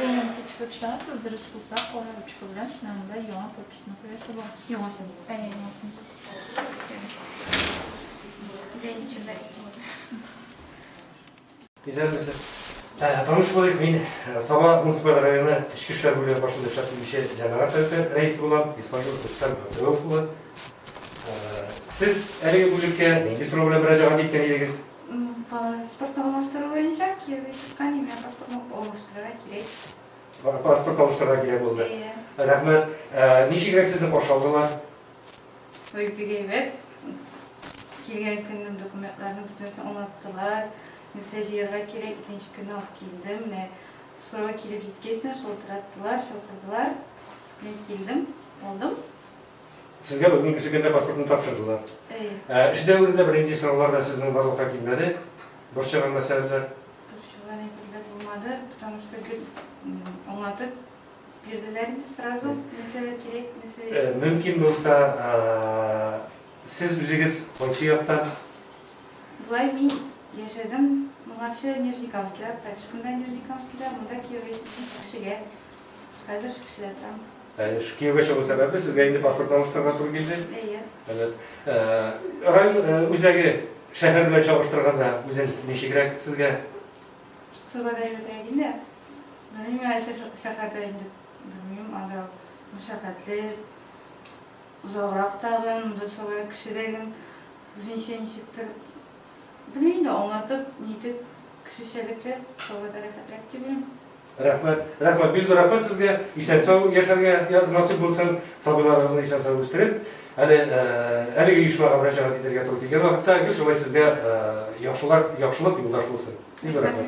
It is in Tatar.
Документ тикшереп чыгасыз, дөрес булса, кара ручка белән менә монда яңа подписьны куясы була. Яңасын. Әйе, яңасын. Исәнмесез. Таныш булыйк, мин Саба муниципаль районы эчке эшләр бүлеге башында эшләп килүче җәмәгать советы рәисе булам, Исмаилов Рөстәм Габдрәүф улы. Сез әлеге бүлеккә нинди сорау белән мөрәҗәгать иткән идегез? Паспорт алмаштыру буенча кияүгә чыккан имя паспортны алмаштырырга кирәк. Паспорт алыштырырга кирәк булды. Әйе. Рәхмәт. Ничегрәк сезне каршы алдылар? Ой, бик әйбәт. Килгән көнне документларны бөтенесен аңлаттылар. Нәрсә җыярга кирәк, икенче көнне алып килдем. Менә срогы килеп җиткәч тә шалтыраттылар, чакырдылар. Мин килдем, алдым. Сезгә бүгенге көндә паспортны тапшырдылар. Әйе. Эш дәверендә бернинди сораулар да сезнең барлыкка килмәде? Борчыган мәсьәләләр? Борчыган әйберләр булмады, потому что гел аңлатып бирделәр инде сразу, нәрсәләр кирәк, нәрсә. Мөмкин булса, сез үзегез кайсы яктан? Болай мин яшәдем моңарчы Нижнекамскида, пропискамда Нижнекамскида, монда кияүгә чыктым кешегә. Хәзер кешедә торам. Кияүгә чыгу сәбәпле сезгә инде паспортны алыштырырга туры килде. Әйе. Әйбәт. Район үзәге шәһәр белән чагыштырганда үзен ничегрәк сезгә? Сабада әйбәтрәк инде. Белмим, ә шәһәрдә инде белмим, анда мәшәкатьле, озаграк тагын, монда Сабада кеше дә гел үзенчә ничектер. Белмим инде, аңлатып, нитеп, кешечәлекле Сабада рәхәтрәк дип уйлыйм. Рәхмәт, рәхмәт, бик зур рәхмәт сезгә. Исән-сау яшәргә насыйп булсын, сабыйларыгызны исән-сау үстереп, әле әлеге оешмага мөрәҗәгать итәргә туры килгән вакытта гел шулай сезгә яхшылар, яхшылык юлдаш булсын. Бик зур рәхмәт.